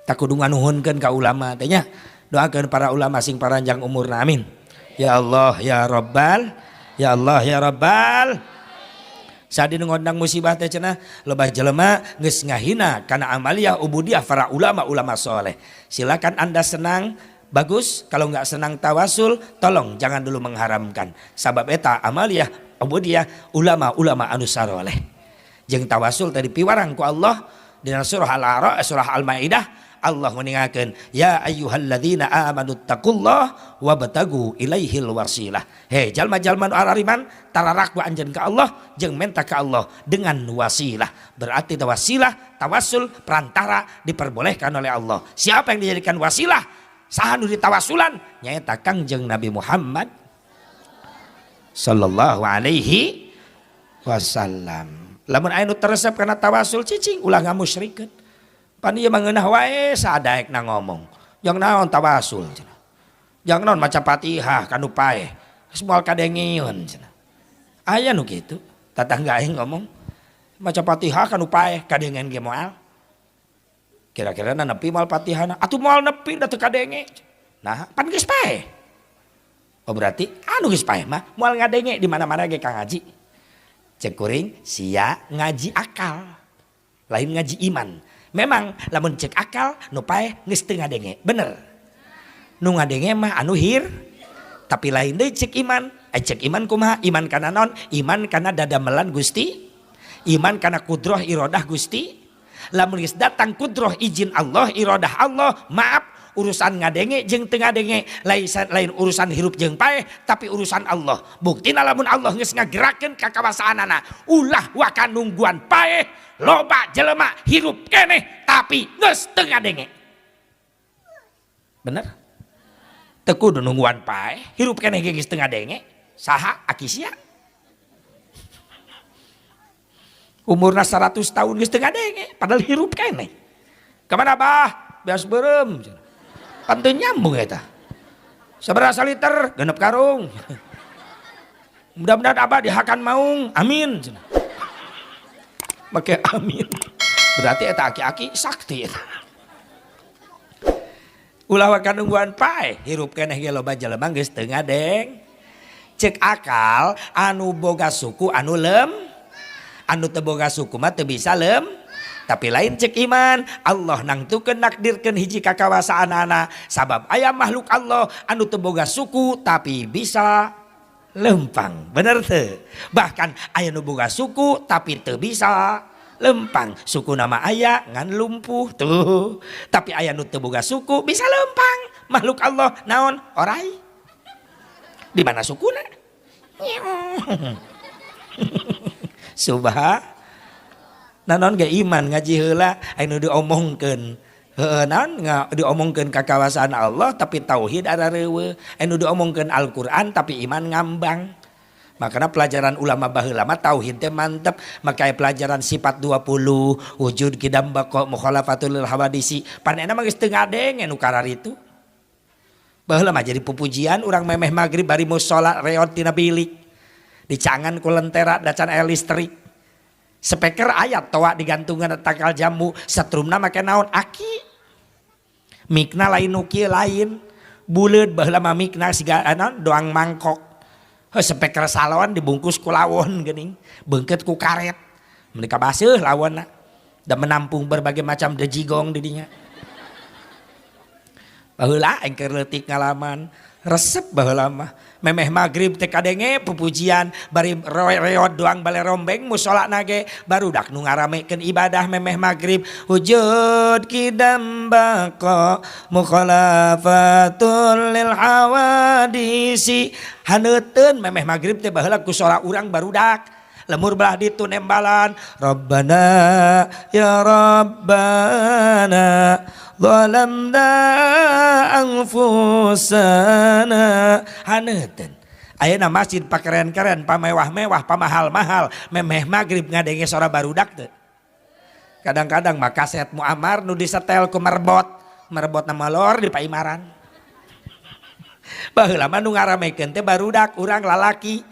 Tak kudu nganuhunkeun ka ulama teh nya. Doakeun para ulama sing paranjang umurna, amin. Ya Allah ya Rabbal, ya Allah ya Rabbal. Sadi nu ngondang musibah teh cenah loba jelema geus ngahina kana amaliyah ubudiyah para ulama-ulama soleh. Silakan Anda senang, bagus, kalau nggak senang tawasul, tolong jangan dulu mengharamkan. Sabab eta amaliyah ubudiyah ulama-ulama anu saroleh. Jeung tawasul tadi piwarang ku Allah dina surah Al-A'raf, surah Al-Maidah, Allah meninggalkan ya ayyuhalladzina amanu taqullah wabtagu ilaihil wasilah. Hei jalma-jalma nu arariman, tararak wa anjeun ka Allah jeung menta ka Allah dengan wasilah. Berarti wasilah tawasul perantara diperbolehkan oleh Allah. Siapa yang dijadikan wasilah? Saha nu ditawasulan? Nyaeta Kangjeng Nabi Muhammad sallallahu alaihi wasallam. Lamun aya nu teresep kana tawasul, cicing ulah ngamusyrikeun. Pan ieu mah ngeunah wae sadaekna ngomong. Jang naon tawasul cenah. Jang naon maca Fatihah ka nu paeh. Geus moal kadengeun cenah. Aya nu kitu. Tatangga aing ngomong maca Fatihah ka nu paeh kadengeun ge moal. Kira-kira nepi moal Fatihahna. Atuh moal nepi da teu kadenge. Nah, pan geus paeh. Oh berarti anu geus paeh mah moal ngadenge di mana-mana ge ka ngaji. Cek kuring sia ngaji akal. Lain ngaji iman. Memang lamun cek akal nu paeh geus teu ngadenge, bener. Nu ngadenge mah anu hir, tapi lain deui cek iman. Cek iman kumaha? Iman kana naon? Iman kana dadamelan Gusti, iman kana kudroh irodah Gusti. Lamun geus datang kudroh izin Allah, irodah Allah, maaf urusan ngadenge jeung teu ngadenge lain urusan hirup jeung paeh, tapi urusan Allah. Buktina lamun Allah geus ngagerakeun ka kawasaanana, ulah waka nungguan paeh, loba jelema hirup keneh tapi geus teu ngadenge. Bener? Teu kudu nungguan paeh, hirup keneh ge geus teu ngadenge. Saha aki sia? Umurna 100 tahun geus teu ngadenge, padahal hirup keneh. Kamana bah? Beas beureum. Pan teu nyambung eta. Sabaraha liter? Genep karung. Mudah-mudahan abah dihakan maung. Amin. Make amin. Berarti eta aki-aki sakti eta. Ulah waka nungguan paeh, hirup keneh ge loba jelema geus teu ngadeng. Cek akal anu boga suku anu lem, anu teu boga suku mah teu bisa lem. Tapi lain cek iman, Allah nangtukeun nakdirkeun hiji kakawasaanana sabab aya makhluk Allah anu teu boga suku tapi bisa lempang. Bener teu? Bahkan aya nu boga suku tapi teu bisa lempang. Suku nama aya ngan lumpuh tuh. Tapi aya nu teu boga suku bisa lempang. Makhluk Allah naon? Orai. Di mana sukuna? Subha. Naon ge iman ngaji heula anu diomongkeun. Heueuh naon diomongkeun ka kawasaan Allah tapi tauhid arareueuh. Anu diomongkeun Al-Qur'an tapi iman ngambang. Makanya pelajaran ulama baheula mah tauhid teh mantep. Maka pelajaran sifat 20, wujud kidam baqa mukhalafatul lil hawadisi. Panena mah geus teu ngadenge nu kararitu. Baheula mah jadi pupujian urang memeh magrib bari musala reot tina bilik. Dicangan ku lentera dacan aya listrik. Speaker ayat toa digantungan tangkal jambu, setrumna make naon? Aki. Mikna lain nu kieu lain. Buleud baheula mah mikna siga naon doang mangkok. Heuh speaker salon dibungkus ku lawon geuning, beungkeut ku karet. Mun kabaseuh lawonna da menampung berbagai macam dejigong di dinya. Baheula aing keur leutik ngalaman, resep baheula mah. Memeh magrib teh kadenge pupujian bari reot doang bale rombeng musala nage barudak nu ngaramekeun ibadah memeh magrib wujud kidam baqa mukhalafatul lil hawadisi haneuteun memeh magrib teh baheula ku sora urang barudak lemur belah ditu nembalan Rabbana ya Rabbana zalamna anfusana haneuteun. Ayeuna masjid pakeren-keren, pamewah-mewah, pamahal-mahal, memeh magrib ngadenge sora barudak teu. Kadang-kadang mah kaset Muammar nu disetel ku merbot, merbot na malor di paimaran. Baheula mah nu ngaramekeun teh barudak urang lalaki.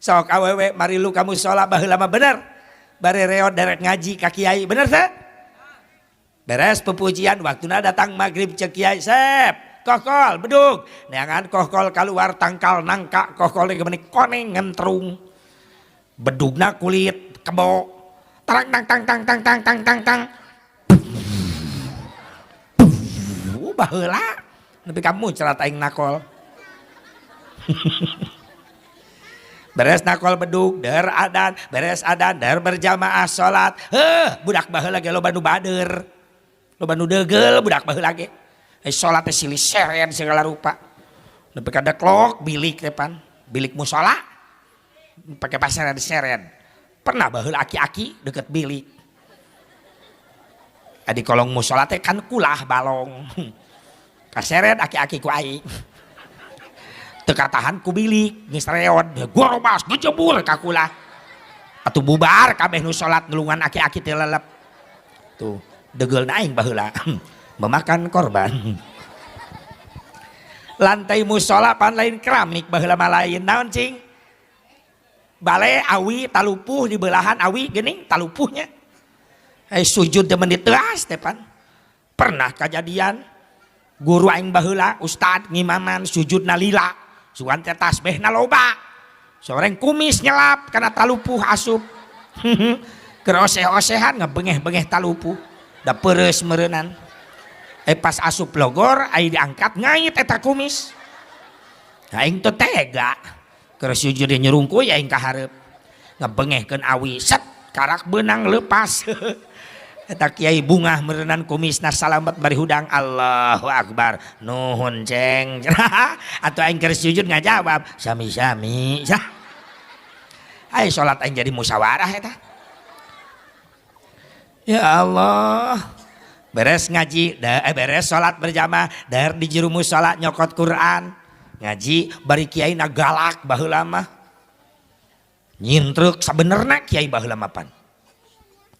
Sok awewe mari lu kamu sholat baheula mah bener. Bare reot derek ngaji ka kiai, bener teh? Beres pepujian waktuna datang maghrib cek kiai sep kokol bedug neangan kokol keluar tangkal nangka kokol ge meuni koneng ngentrung bedugna kulit kebo tarang tang tang tang tang tang tang tang tang baheula nepi ka muncrat aing nakol. Beres nakol bedug der adan beres adan der berjamaah salat. Heuh budak baheula ge loba nu bader loba nu deugel budak baheula ge. Salat teh silih seren segala rupa. Nepi ka deklok bilik teh pan, bilik musala pake paseren-seren. Pernah baheula aki-aki deket bilik. Adi kolong musala teh kan kulah balong. Kaseret aki-aki ku aing. Teu katahan ku bilik geus reod, gorobas gejebur ka kulah. Atuh bubar kabeh nu salat nulungan aki-aki teh lelep. Tuh. Degel aing baheula memakan korban. Lantai musola pan lain keramik baheula mah lain naon cing? Bale awi talupuh di belahan awi geuning talupuhnya. Sujud teh menit teas teh pan. Pernah kejadian guru aing baheula ustad ngimaman sujudna lila, sugan teh tasbihna loba. Soreng kumis nyelap kana talupuh asup. Keur oseh-osehan ngebengeh-bengeh talupuh. Da peureus meureunnan. Pas asup logor ai diangkat ngait eta kumis. Aing teu tega. Keur sujud nyurungkuy aing ka hareup. Ngebengehkeun awi set karak beunang lepas. Eta kiai bungah meureunnan kumisna salamet bari hudang Allahu akbar. Nuhun ceng. Atuh aing keur sujud ngajawab sami-sami. Ai salat aing jadi musyawarah eta. Ya Allah. Beres ngaji, beres salat berjamaah, daer di jero musala nyokot Quran. Ngaji bari kiai na galak baheula mah. Nyintruk sabenerna kiai baheula mah pan.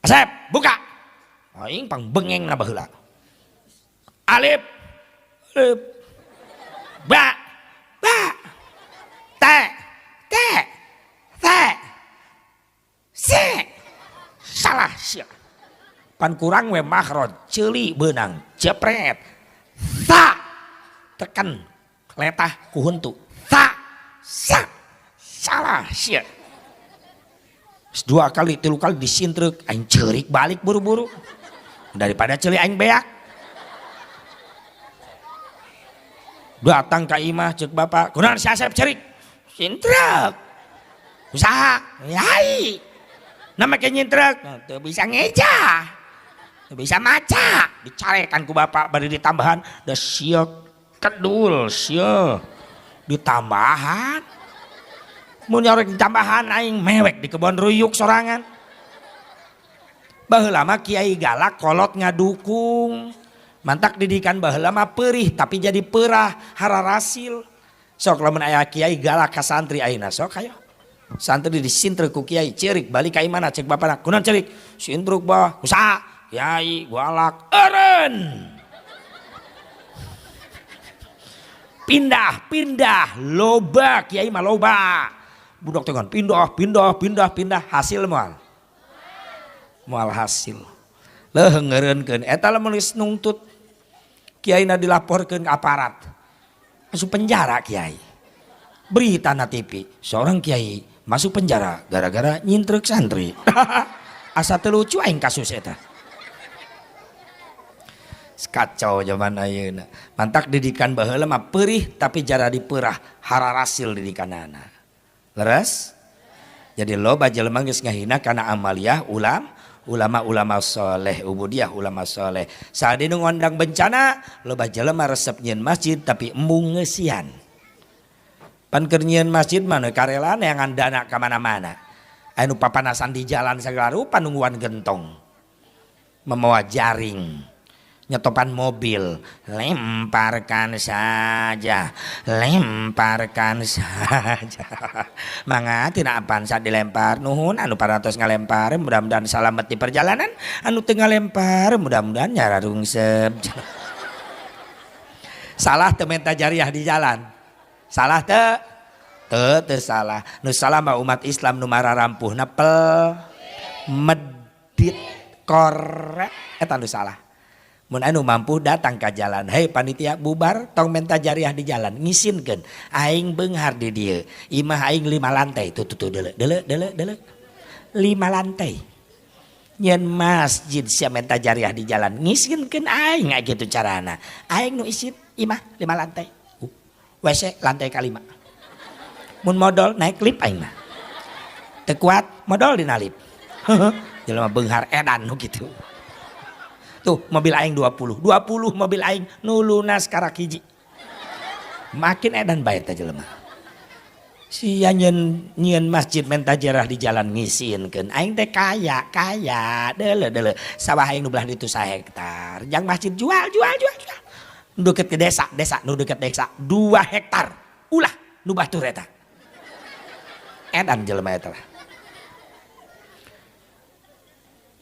Asep, buka. Aing pang bengeng na baheula. Alif, alif. Ba, ba. Ta, ta. Ta. Se. Salah sia. Pan kurang we makhraj, ceuli beunang, jepret. Tha. Tekan letah ku huntu. Tha. Sa. Salah sia. 2 kali, 3 kali disintrek, aing ceurik balik buru-buru. Daripada ceuli aing beak. Datang ka imah ceuk bapak, kunaon si Asep ceurik? Sintrek. Usaha, yai. Nama ke nyintrek, teu bisa ngeja. Teu bisa maca. Dicarekan ku bapak bari ditambahan, da sia kedul sia. Ditambahan. Mun nyorek ditambahan aing mewek di kebon ruyuk sorangan. Baheula mah kiai galak kolot ngadukung. Mantak didikan baheula mah perih tapi jadi perah hararasil. Sok lamun aya kiai galak ka santri ayeuna sok hayo. Santri disintrek ku kiai ceurik balik ka imana cek bapana kunaon ceurik? Sintruk bah, usaha kiai galak eureun. Pindah, pindah, loba kiai mah loba. Budak teh kan pindah, pindah, pindah, pindah, hasil moal. Moal hasil. Leuh ngeureunkeun eta lamun geus nungtut kiaina dilaporkeun ke aparat. Masuk penjara kiai. Berita na TV, seorang kiai masuk penjara gara-gara nyintrek santri. Asa teu lucu aing kasus eta. Kacau zaman ayeuna. Mantak didikan baheula mah perih tapi jara diperah, hararasil didikanana. Leres? Jadi loba jelema geus ngahina kana amaliyah ulama-ulama soleh, ubudiyah ulama soleh. Saat ini ngondang bencana, loba jelema resep nyieun masjid tapi embung ngeusian. Pan keur nyieun masjid mah nu karelaan neangan dana ka mana-mana. Anu papanasan di jalan sagala rupa nungguan gentong. Membawa jaring, nyetopan mobil, lemparkan saja, lemparkan saja. Mangga tina Avanza dilempar, nuhun anu parantos ngalempar, mudah-mudahan salamet di perjalanan, anu teu ngalempar mudah-mudahan nyararungsep. Salah teu menta jariah di jalan. Salah teu? Teu, teu salah. Nu salah mah umat Islam nu mararampuhna pel medit korek eta nu salah. Mun anu mampu datang ka jalan, hei panitia bubar tong menta jariah di jalan, ngisinkeun aing beunghar di dieu. Imah aing 5 lantai, tuh tuh tuh deuleu deuleu deuleu deuleu. 5 lantai. Nyen masjid sia menta jariah di jalan, ngisinkeun aing kitu carana. Aing nu isin imah 5 lantai. WC lantai ka-5. Mun modal naik lift aing mah. Teu kuat modal dina lift. Jelema beunghar edan nu kitu. Tuh mobil aing 20, 20 mobil aing nu lunas karak hiji. Makin edan bae teh jelema. Sia nyieun masjid menta jarah di jalan ngisinkeun. Aing teh kaya, kaya. Deuleu deuleu. Sawah aing nu belah ditu sahektar. Jang masjid jual, jual, jual, jual. Nu deket ke desa, desa nu deket desa 2 hektar. Ulah nu batur eta. Edan jelema eta lah.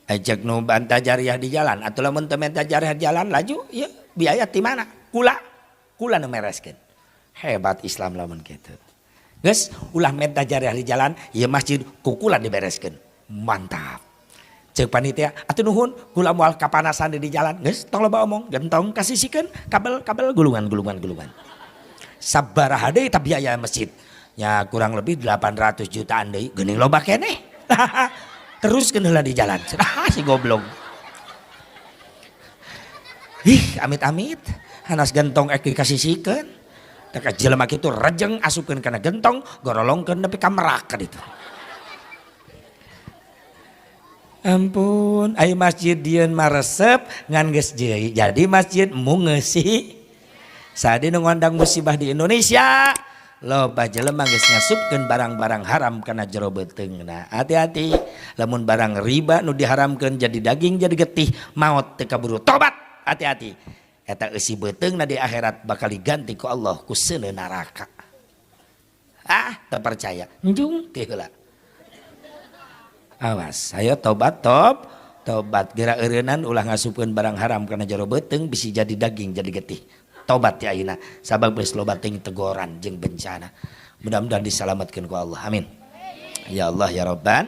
Ajak nu bantah jariah di jalan atuh lamun teu menta jariah di jalan laju ieu biaya ti mana? Kula kula nu mereskeun. Hebat Islam lamun kitu. Geus ulah menta jariah di jalan, ieu masjid ku kula dibereskeun. Mantap. Ceuk panitia, atuh nuhun kula moal kapanasan di jalan. Geus tong loba omong, gentong kasisikeun kabel-kabel gulungan-gulungan gulungan. Sabaraha deui tah biaya masjid? Nya kurang lebih 800 jutaan deui, geuning loba keneh. Terus heula di jalan. Si goblok. Ih, amit-amit hanas gentong ek dikasisikeun. Teh jelema kitu rejeng asupkeun kana gentong, gorolongkeun nepi ka merak ka ditu. Ampun, ayo masjid dieun mah resep ngan geus jadi masjid mungeusi. Sadi nu ngondang musibah di Indonesia, loba jelema geus ngasupkeun barang-barang haram kana jero beuteungna. Hati-hati, lamun barang riba nu diharamkeun jadi daging jadi getih, maot teu kaburu tobat. Hati-hati. Eta eusi beuteungna di akhirat bakal diganti ku Allah ku seuneu neraka. Ah, teu percaya. Njung teh heula. Awas, ayo tobat top, tobat geura eureunnan ulah ngasupkeun barang haram kana jero beuteung bisi jadi daging jadi getih. Tobat ya ayeuna sabab geus loba teuing tegoran jeung bencana. Mudah-mudahan disalamatkeun ku Allah. Amin. Ya Allah ya Rabban.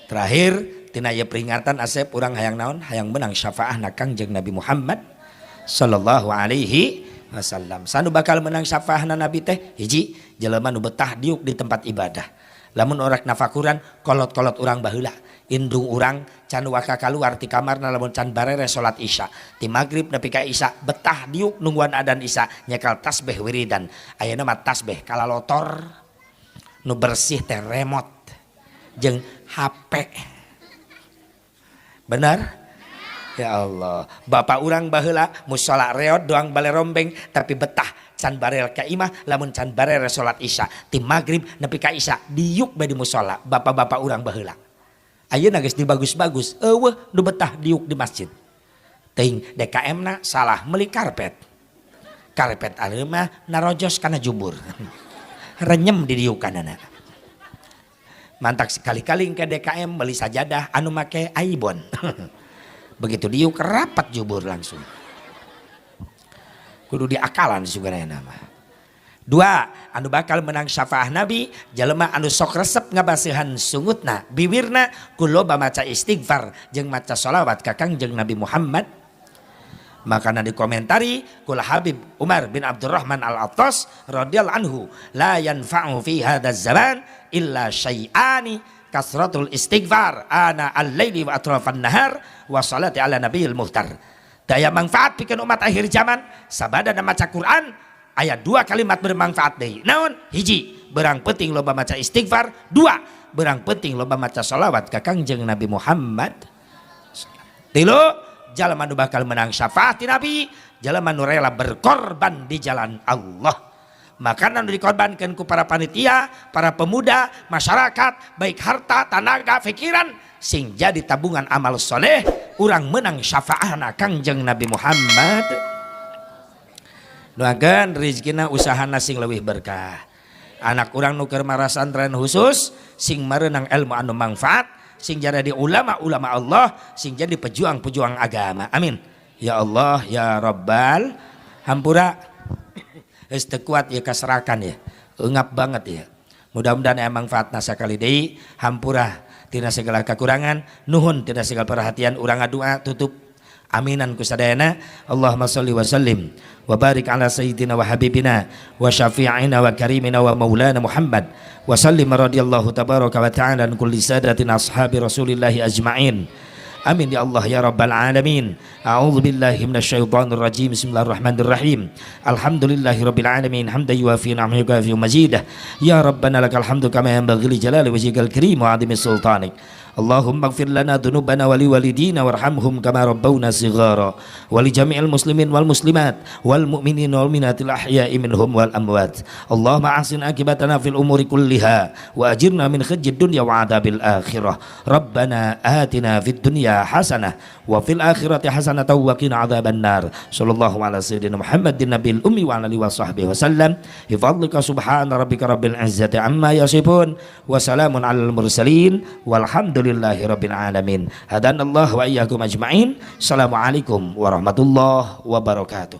Terakhir tina ieu peringatan asep urang hayang naon? Hayang menang syafaahna Kangjeng Nabi Muhammad sallallahu alaihi wasallam. Sanu bakal menang syafaahna Nabi teh hiji jelema nu betah diuk di tempat ibadah. Lamun orak nafakuran kolot-kolot urang baheula, indung urang can waka kaluar ti kamarna lamun can barere salat isya, ti magrib nepi ka isya betah diuk nungguan adan isya nyekal tasbih wiridan. Ayeuna mah tasbih kalalotor nu bersih teh remote jeung HP. Benar? Ya Allah, bapak urang baheula musala reot doang bale rombeng tapi betah can barel ka imah lamun can barere salat isya ti magrib nepi ka isya diuk bae di musala bapak-bapak urang baheula. Ayeuna geus dibagus-bagus eueuh nu betah diuk di masjid. Teuing DKM na salah meuli karpet. Karpet ayeuna mah narojos kana jubur. Renyem di diukanana. Mantak sekali-kali ke DKM beli sajadah anu make Aibon. Begitu diuk rapat jubur langsung. Kudu diakalan sugana nama. Dua, anu bakal menang syafaah Nabi, jelema anu sok resep ngabasihan sungutna, bibirna ku loba maca istighfar jeung maca sholawat ka Kangjeng Nabi Muhammad. Makana dikomentari kul Habib Umar bin Abdurrahman Al-Attas radhiyallahu anhu, la yanfa'u fi hadzal zaman illa syai'ani kasratul istighfar ana al-laili wa atrafan nahar wa salati ala nabiyil muhtar. Daya manfaat pikeun umat akhir zaman sabada maca Quran aya dua kalimat bermanfaat deui. Naon? Hiji, berang penting loba maca istighfar. Dua, berang penting loba maca sholawat ka Kangjeng Nabi Muhammad. Tilu, jalma nu bakal menang syafaat ti Nabi, jalma nu rela berkorban di jalan Allah. Makanan nu dikorbankan ku para panitia, para pemuda, masyarakat, baik harta, tanaga, pikiran, sing jadi tabungan amal soleh, urang menang syafaahna Kangjeng Nabi Muhammad. Doakeun rezekina usahana sing leuwih berkah. Anak urang nu keur marasantren khusus sing mareunang ilmu anu manfaat, sing jadi ulama-ulama Allah, sing jadi pejuang-pejuang agama. Amin. Ya Allah ya Rabbal hampura. Geus teu kuat ya kaserakan ya. Eungap banget ya. Mudah-mudahan aya manfaatna sakali deui, hampura tina segala kekurangan, nuhun tina segala perhatian, urang ngadua tutup. Aminan kusadayana. Allahumma salli wa sallim wa barik ala sayyidina wa habibina wa syafi'ina wa karimina wa maulana Muhammad wa sallim radhiyallahu tabaraka wa ta'ala an kulli sadatin ashabi rasulillahi ajma'in. Amin ya Allah ya Rabbal alamin. A'udzu billahi minasyaitonir rajim. Bismillahirrahmanirrahim. Alhamdulillahi rabbil alamin hamdan yuwafi ni'amahu yukafi mazidah. Ya Rabbana lakal hamdu kama yanbaghi li jalali wajhikal karim wa 'azimi sultanik. Allahumma ighfir lana dzunubana wa liwalidina warhamhum kama rabbawna shighara wa li jami'il muslimin wal muslimat wal mu'minin wal mu'minatil ahya'i minhum wal amwat. Allahumma ahsin akibatana fil umuri kulliha wa ajirna min khizyid dunya wa adzabil akhirah. Rabbana atina fid dunya hasanah wa fil akhirati hasanah wa qina adzaban nar. Sallallahu ala sayyidina Muhammadin nabil ummi wa ala alihi wa sahbihi wasallam. Bi fadlika subhana rabbika rabbil izzati amma yasifun wa salamun alal mursalin walhamdulillahi Walhamdulillahirabbil alamin. Hadanallahu wa iyyakum ajmain. Assalamualaikum warahmatullahi wabarakatuh.